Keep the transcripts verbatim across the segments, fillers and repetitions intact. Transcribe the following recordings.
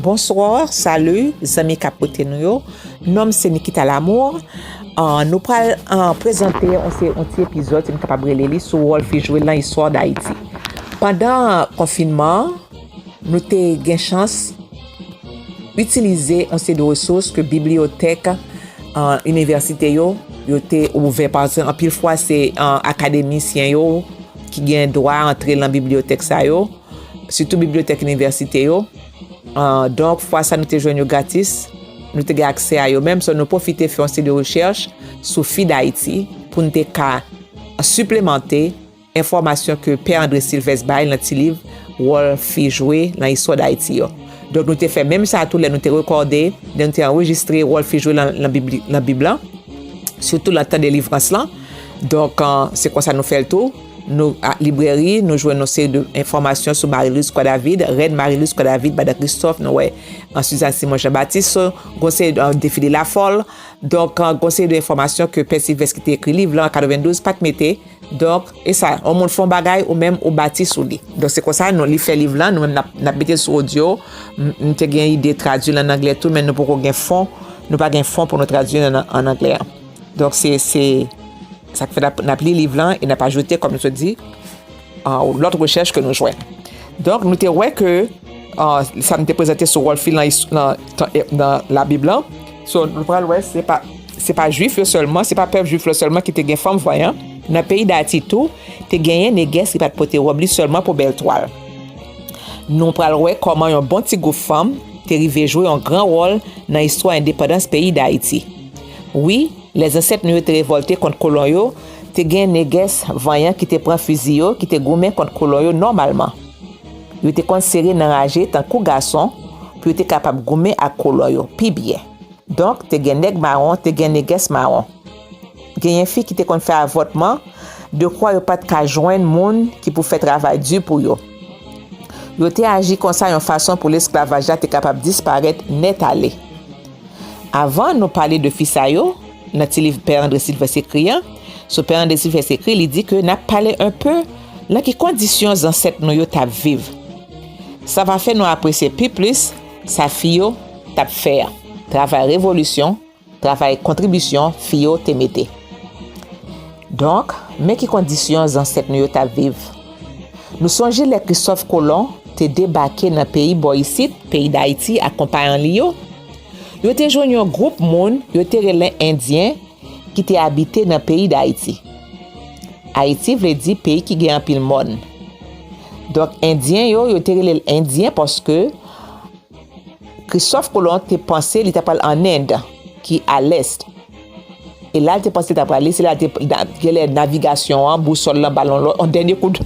Bonsoir, salut, zanmi k ap koute nou yo. Non m se Nikita Lamour. Ah, nou pral, ah, prezante yon se yon ti epizòd, si nou kapab rele li, sou wòl fi jwe nan istwa Dayiti. Pandan konfinman an, nou te gen chans itilize yon seri de resous ke bibliyotèk, ah, inivèsite yo, yo te ouvè. Pa egzanp, anpil fwa se, ah, akademisyen yo ki gen dwa antre nan bibliyotèk sa yo, sitou bibliyotèk inivèsite yo. Ah, donk, fwa sa nou te jwenn yo gratis, nou te gen aksè a yo menm, so nou pwofite fè yon seri de rechèch sou fi Dayiti pou n te ka siplemante enfòmasyon ke Pè André Sylvestre bay nan ti liv Wòl fi jwe nan istwa Dayiti yo. Donk, nou te fè menm sa tou lè nou te rekòde, lè nou te anrejistre wòl fi jwe nan, nan Bib, nan Bib lan, sitou nan tan delivrans lan. Donk, ah, se konsa nou fè l tou. Nou, a librèri, nou jwenn yon seri de enfòmasyon sou Marie-Louise Croix-David, Rèn Marie-Louise Croix-David, Madan Kristòf, nou wè, ah, Suzanne Simon Jean-Baptiste, so, gon seri de, ah, Défilé Lafolle. Donk, ah, gon seri de enfòmasyon ke Pè Sylvestre ki te ekri liv lan an katrevendouz pa t mete. Donk, e sa, yon moun fè yon bagay, ou menm, ou bati sou li. Donk, se konsa, nou, li fè liv lan, nou menm, n ap, n ap mete l sou odyo. M, m te gen ide tradui l an anglè tou, men nou poko gen fon, nou pa gen fon pou nou tradui l an, an anglè an. Donk, se, se sa k fè n ap, n ap li liv lan e n ap ajoute, kòm nou sot di, ah, lòt rechèch ke nou jwenn. Donk, nou te wè ke, ah, sa nou te prezante sou wòl fi nan, nan, nan Labib lan. So, nou pral wè, se pa, se pa Jwif yo sèlman, se pa pèp Jwif la sèlman ki te gen fanm vanyan. Nan peyi Dayiti tou, te genyen negès ki pa t pote wòb li sèlman pou bèl twal. Nou pral wè kòman yon bon ti gwoup fanm te rive jwe yon gran wòl nan istwa endepandans peyi Dayiti. Wi, lè zansèt nou yo te revòlte kont kolon yo, te gen negès vanyan ki te pran fizi yo, ki te goumen kont kolon yo nòmalman. Yo te konn sere nan raje tankou gason pou yo te kapab goumen ak kolon yo pi byen. Donk, te gen nèg mawon, te gen negès mawon. Genyen fi ki te konn fè avòtman, dekwa yo pa t ka jwenn moun ki pou fè travay di pou yo. Yo te aji konsa yon fason pou lesklavaj la te kapab disparèt nèt ale. Avan nou pale de fi sa yo, nan ti liv Pè André Sylvestre ekri an, sou Pè André Sylvestre ekri, li di ke n ap pale enpe nan ki kondisyon zansèt nou yo t ap viv. Sa va fè nou apresye pi plis sa fi yo t ap fè a, travay revolisyon, travay kontribisyon fi yo te mete. Donk, men ki kondisyon zansèt nou yo t ap viv. Nou sonje lè Kristòf Kolon te debake nan peyi bò isit, peyi Dayiti ak konpayon li yo, yo te jwenn yon gwoup moun yo te rele Endyen ki te abite nan peyi Dayiti. Ayiti vle di peyi ki gen anpil mòn. Donk, Endyen yo, yo te rele l Endyen paske Kristòf Kolon te panse li ta pral an End, ki a lès. E la, li te panse li ta prale, se la te, na-, genlè navigasyon an, bousòl lan ba l yon lòt, yon dènye kout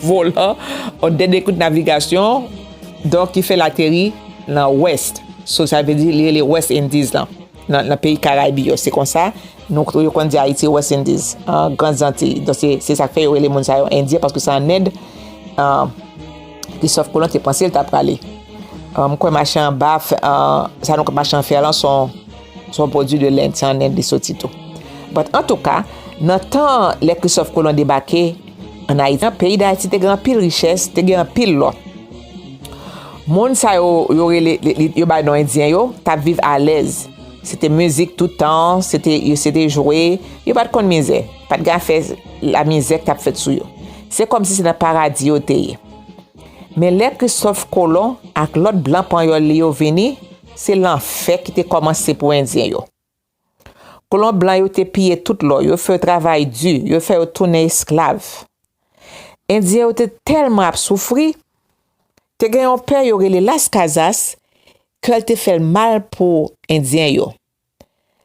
volan, yon dènye kout navigasyon, donk ki fè l ateri nan Wès. So, sa vle di, li rele West Indies lan, nan, nan peyi Karayib yo. Se konsa, nou, yo konn di Ayiti West Indies, an, Grann Zantiy. Donk, se, se sa k fè yo rele moun sa yo Endyen, paske se an End, an, Kristòf Kolon te panse l ta prale. An, m kwè mache an ba, fè, an, sa nou kwè mache an fè lan, se yon, se yon pwodui de Lend, se an End li soti tou. But, antouka, nan tan lè Kristòf Kolon debake an Ayiti, peyi Dayiti te gen anpil richès, te gen anpil lò. Moun sa yo, yo rele, li, li, yo bay non Endyen yo, t ap viv alèz. Se te mizik tout tan, se te, yo se te jwe, yo pa t konn mizè. Pa t gen afè lamizè k t ap fèt sou yo. Se kòmsi se nan paradi yo te ye. Men lè Kristòf Kolon ak lòt blan panyòl li yo vini, se lanfè ki te kòmanse pou Endyen yo. Kolon blan yo te piye tout lò, yo fè yo travay di, yo fè yo tounen esklav. Endyen yo te tèlman ap soufri, te gen yon pè yo rele Las Casas, kè l te fè l mal pou Endyen yo.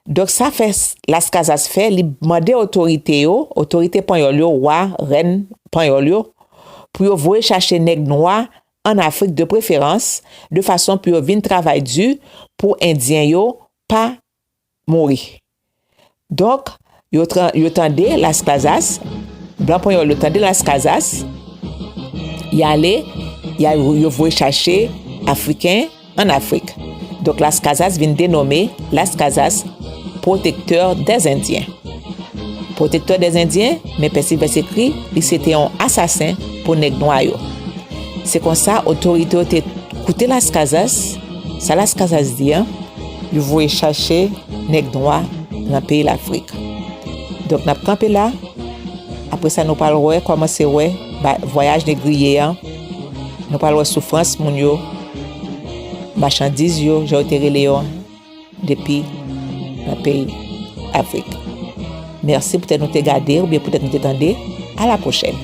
Donk, sa fè s-, Las Casas fè, li mande otorite yo, otorite panyòl yo, wa, rèn panyòl yo, pou yo voye chache nèg nwa ann Afrik de preferans, de fason pou yo vin travay di pou Endyen yo pa mouri. Donk, yo tra-, yo tande Las Casas, blan panyòl yo tande Las Casas, y ale, y a, yo voye chache Afriken ann Afrik. Donk, Las Casas vin denome Las Casas, protecteur des Indiens. Protecteur des Indiens, men Pè Sylvestre ekri, li se te yon asasen pou nèg nwa yo. Se konsa, otorite yo te koute Las Casas, Sa Las Casas di an, yo voye chache nèg nwa nan peyi Lafrik. Donk, n ap kanpe la. Apre sa, nou pral wè, kòmanse wè ba- vwayaj negriye an. Nou pral wè soufrans moun yo, machandiz yo, jan yo te rele yo an, depi nan peyi Afrik. Mèsi poutèt nou te gade oubyen poutèt nou te tande. A la pwochèn.